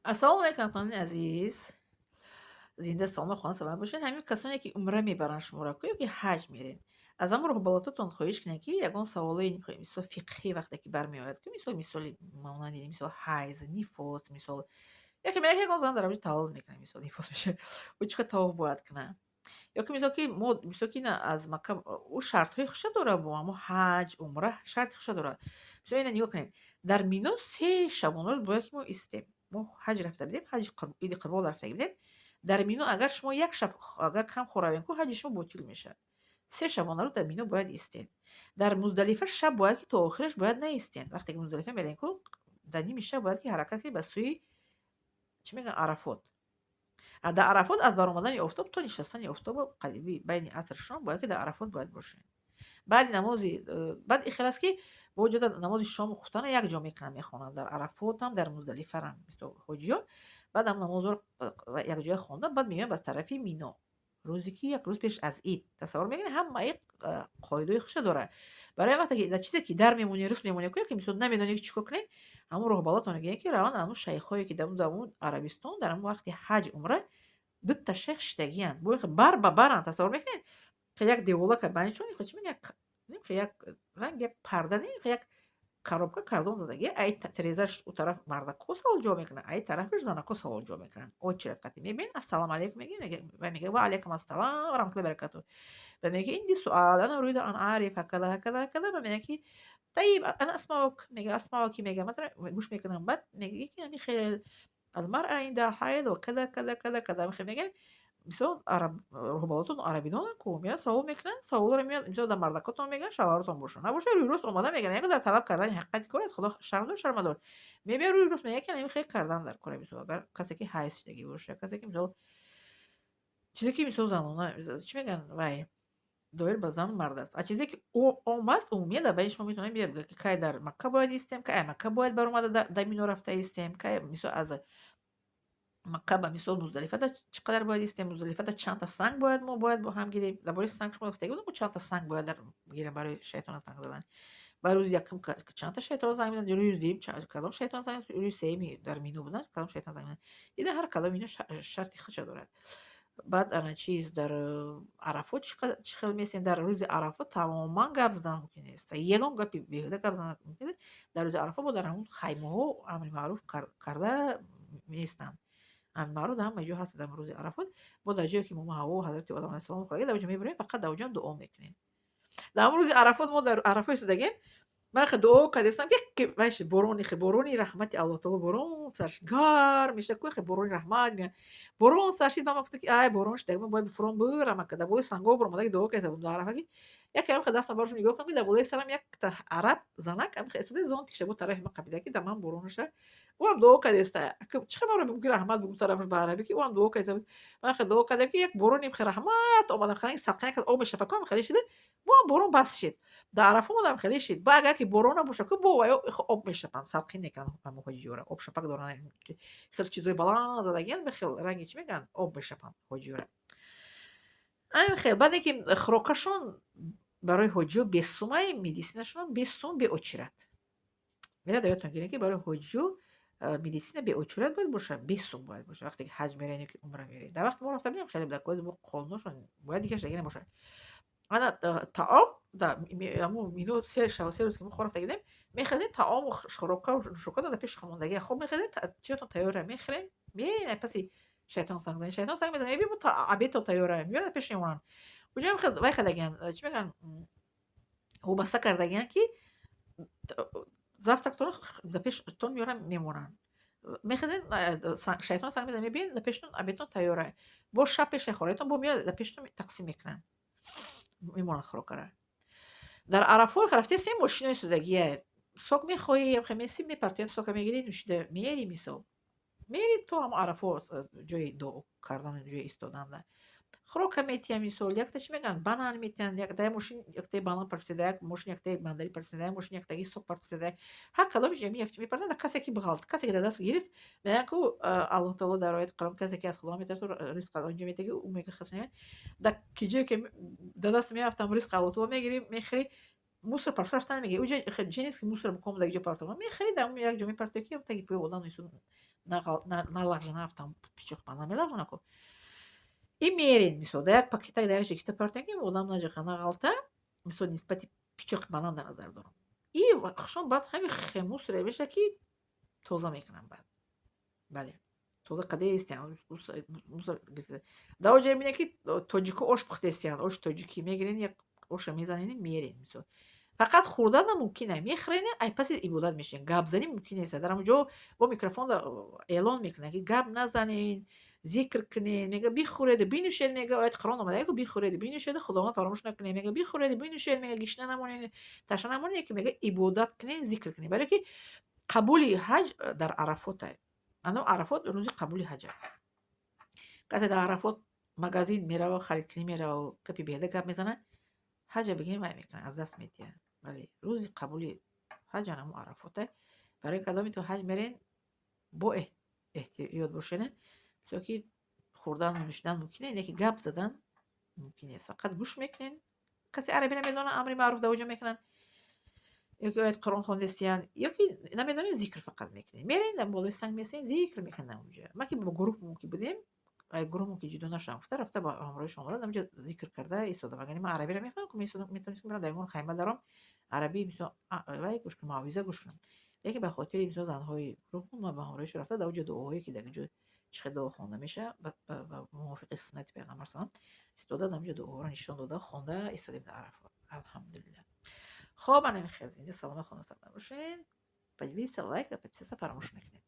Ассалому алайкум, ҳамватанони азиз. Зинда, саломат, хона саломат бошед. Ҳамин касоне, ки умра мебаранд шуморо ку ё ки ҳаҷ мерен, аз ҳамон роҳбалатотон хоҳиш кунед, ки ягон саволои, мисол, фиқҳӣ вақте ки бармеояд ку, мисол, мисоли монанди, мисол, ҳайз, нифос, мисол, яке меяд, ягон зан дар ҳамҷо таваллуд мекунад, мисол, нифос мешавад, ӯ чӣ қадр тавоф бояд кунад? Ё ки, мисол, ки мо, мисол, ки аз Макка, ӯ шартҳои худша дорад, бо ҳамо ҳаҷ, умра шарти худша дорад. Мисол, ина нигоҳ кунед: дар Мино 3 шабонарӯз бояд ки мо истем. Мо ҳаҷ рафта будем, ҳаҷи иди Қурбон рафтагӣ будем. Дар Мино агар шумо як шаб агар кам хӯравем ку, ҳаҷи шумо ботил мешавад. 3 шабонарӯз дар Мино бояд истем. Дар Муздалифа шаб бояд ки то охираш бояд наистем. Вақте ки Муздалифа мерем ку, дар ними шаб бояд ки ҳаракат кунем ба сӯи, чӣ мегӯянд, Арафот. Дар Арафот аз баромадани офтоб то нишастани офтобу қариби байни аср, шом бояд ки дар Арафот бояд бошем. Баъди намози баъд ин хел аст, ки бо ҷода намози шому хуфтана як ҷо мекунанд, мехонанд, дар Арафотам, дар Муздалифарам, мисол, ҳоҷиё. Баъд ҳам намозро якҷоя хонда, баъд меоянд ба тарафи Мино, рӯзе ки як рӯз пеш аз ид. Тасаввур мекунед, ҳамаи қоидаҳои худша дорад. Барои вақте ки дар чизе ки дар мемонӣ, рӯз мемонӣ ку, ки, мисол, намедонӣ, ки чӣ кор кунед, ҳамон роҳбалатон гӯянд, ки раванд ҳамон шайхҳое, ки дар ҳамон Арабистон дар ҳамон вақти ҳаҷ, умра дута шайх шиштагиянд, бар ба баранд. Тасаввур мекунед, як деволака байншон, чӣ мегӯянд, як ранг, як парда не, як коробка кардон задагӣ. Ай тирезаш ӯ тараф мардако савол ҷавоб мекунанд, ай тарафаш занако савол ҷавоб мекунанд. Очередь қати мебинед, «Ассалому алайкум» мегӯяд, ва мегӯяд: «Ва алайкум ассалом ва раҳматуллоҳи баракатуҳ». Ва мегӯяд: «عندي سؤال، أنا أريد أن أعرف هكذا هكذا هكذا». Ва мегӯяд, ки «طيب، أنا أسمعك» мегӯяд, «أسمعك» мегӯяд, масалан, гӯш мекунам. Баъд мегӯяд, ки ҳамин хел المرأة عندها حيض وكذا كذا كذا كذا мегӯяд. Мисол, араб роҳбалотон арабидонанд ку, меянд, савол мекунанд, саволро меянд, мисол, дар мардакотон мегӯянд, шавҳаротон бошад набошад, рӯи рост омада мегӯянд. Ягон дар талаб кардани ҳақиқати кор аз Худо шарм дор, шарм надор. Мебиёд, рӯи рост мегӯяд, ки ҳамин хел кардан дар кора. Мисол, агар касе ки ҳайз шидагӣ бошад, касе ки, мисол, чизе ки, мисол, занона, чӣ мегӯянд, вай доир ба зану мард аст. А чизе ки ом аст, умумият, дар байни шумо метавонем биёд, бигӯяд, ки кай дар Макка бояд истем, кай Макка бояд баромада дар Мино рафта истем, кай, мисол, аз Макка ба, мисол, Муздалифада чӣ қадар бояд истем, Муздалифада чандта санг бояд мо бояд бо ҳам гирем. Дар бораи санг шумо гуфтагӣ будам, чандта санг бояд гирем барои шайтона занг задан. Ба рӯзи якум чандта шайтон занг мезанад, рӯзи дуюм кадом шайтон занг, рӯзи сеюми дар Мино будан, кадом шайтон занг мезанад. Дида, ҳар кадом ино шарти худша дорад. Баъд ана чиз, дар Арафот чӣ хел местем? Дар рӯзи Арафот тамоман гап задан мумкин нест, ягон гапи беҳуда гап задан мумкин нест. Дар рӯзи Арафот бо дар ҳамон хаймаҳо амри маъруф карда меистанд. Амри маъруф дар ҳама ҷо ҳаст. Дар рӯзи Арафот бо дар ҷое ки мо Ҳавво, ҳазрати Одам алайҳиссалом хӯрда, дар он ҷо мебурем, фақат дар он ҷо дуо мекунем. Дар ҳамон рӯзи Арафот мо дар Арафа истодагем, ман хе дуо кардастам, ки вайш борони, хе борони раҳмати Аллоҳ таоло борон сар шид. Гарм мешавад ку, хе борони раҳмат меояд, борон сар шид. Ман гуфтам, ки ай, борон шуда, ман бояд фурон бирам. Дар болои сангҳо баромада дуо карда будам дар Арафа, ки яке ҳам хе дастам барошам, нигоҳ кунам, ки дар болои сарам якта араб занак ҳам хе истода, зонтик ша бо тарафи ман қапида, ки дар ман боронаша. Ӯам дуо кардаиста. Чӣ хел маро мумкин раҳмат бигӯм тарафаш ба арабӣ, ки ӯам дуо кардаиста буд. Ман хе дуо кардам, ки як борони хе раҳмат омадам, хе саққаяк об мешавад ку, хеле шида, боам борон бас шид. Дар Арафа омадам, хеле шид. Ба агар ки борон набошад ку, бо ваё об мешапанд, салқин мекунанд ҳоҷиёра. Обшапак доранд, хел чизои баланд задагианд, хел ранги, чӣ мегӯянд, об мешапанд ҳоҷиёра. Ҳамин хел. Баъде ки хӯрокашон барои ҳоҷиё бесумай, медицинашонам бесум, бе очередь. Мера дар ёдтон гирем, ки барои ҳоҷиё медицина бе очередь бояд бошад, бесум бояд бошад, вақте ки ҳаҷ мерен ё ки умра мерен. Дар вақти мо рафта будем, хеле буда, бо қонуношон бояд дигараш дига набошад. Ана таом ҳамун Мино 3 шаб, 3 рӯз ки мо хор рафта будем, мехезем, таому хӯрокаву нӯшока дар пеши мондагӣ. Хоб мехезем, чиётон тайёра, мехӯрем, мерем паси шайтон занг занӣ. Шайтон занг мезанад, мебинем, обедтон тайёра, меёрад, пеш мемонанд. Уҷоам вай кардагиянд, чӣ мегӯянд, вобаста кардагиянд, ки завтрактонро дар пештон меёранд, мемонанд. Мехезед, шайтон занг мезанад, мебинед, дар пештон обедтон тайёра. Боз шаб пеши хӯроитон бо меояд, дар пештон тақсим мекунанд, мемонанд хӯрокара. Дар Арафо рафтестем, мошинои истодагия, сок мехоҳӣ, месӣ, мепартояд, сока мегирӣ, нӯшида меери. Мисол, мери то ҳамон Арафо, ҷои дуо кардан, ҷои истоданда хӯрока метиҳанд. Мисол, якта, чӣ мегӯянд, банан метиҳанд, дар як мошин яктаи банан партофта, дар як мошин яктаи мандарин партофта, дар як мошин яктаги сок партофта. Ҳар кадомиш ами як мепартояд. Касе ки бағалт, касе ки дар даст гирифт, мегӯянд ку, Аллоҳ таоло дар ояти Қуръон: «Касе ки аз Худо метарсад, ризқ аз он ҷо метиҳад, ки ӯ мегӯяд». Дар ки ҷое ки дар даст меафтам, ризқи Аллоҳ таоло мегирӣ, мехӯрӣ. Мусор партофта рафта намегирӣ. Уҷа ҷе нест, ки мусор биком, дар ҷо партофта. Мехӯри, дар як ҷо мепартоӣ, ки таги пои одам налағжа, нафтам, пичоқ ба намелағжа ку. И мерен, мисол, дар як пакетак, дар як ҷо гирифта партоем, ки одам наҷақа, нағалта, мисол, нисбати пичоқи банан дар назар дорам. И хушон баъд ҳами мусоре мешавад, ки тоза мекунам баъд. Бале. Тоза кадаистиян, мусор гирифта. Дар он ҷо мебинед, ки тоҷико ош пухтаистиянд, оши тоҷикӣ мегирен, як оша мезанен, мерен, мисол. Фақат хӯрдан мумкин е. Мехӯрен, ай паси ибодат мешавен. Гапзанӣ мумкин нест. Дар ҳамон ҷо бо микрофон эълон мекунанд, ки гап назанен, зикр кунед, мега, бихӯреду бинӯшед, мега, ояти Қуръон омада, бихӯреду бинӯшеду Худованд фаромӯш накунед, мега, бихӯреду бинӯшед, мега, гишна намонед, таша намонед, ки, мега, ибодат кунед, зикр кунед. Барое ки қабули ҳаҷ дар Арафота. Ано Арафот рӯзи қабули ҳаҷа. Касе дар Арафот магазин мерава, харидкунӣ мерава, гапи беҳда гап мезанад, ҳаҷа бигирем, вай мекунад, аз даст медиҳад. Бале, рӯзи қабули ҳаҷ анамо Арафота. Барои кадоми то ҳаҷ мерен, бо эҳтиёт бошед, мисол, ки хӯрдану нӯшидан мумкин не, ки гап задан мумкин нест. Фақат гӯш мекунед. Касе арабиро медонад, амри маъруф дар оҷо мекунанд, ё ки ояти Қуръон хондастиянд, ё ки намедонед, зикр фақат мекунед. Мерен, дар болои санг месен, зикр мекунед дар онҷо. Ма ки бо гурӯҳмон ки будем, гурӯҳмон ки ҷудо нашудам гуфта, рафта ба ҳамроҳишон омада, дар онҷо зикр карда истодам. Агар ман арабиро мефаҳмам, метавонистам бирам, дар ягон хайма даром, арабӣ, мисол, вай гӯш кунам, мавъиза гӯш кунам. Лекин ба хотири, мисол, занҳои гурӯҳмон ман ба ҳамроҳишон рафта, дар онҷо дуоҳое, ки дар инҷо чӣ хел дуо хонда мешавад ба мувофиқи суннати Пайғамбар салам, истода, дар онҷо дуоҳоро нишон дода, хонда истодем дар Арафот. Алҳамдулиллаҳ. Хоб, ана хел, зинда, саломат, хонасаломат бошед. Поделиться, лайк ва подписаться фаромӯш накунед.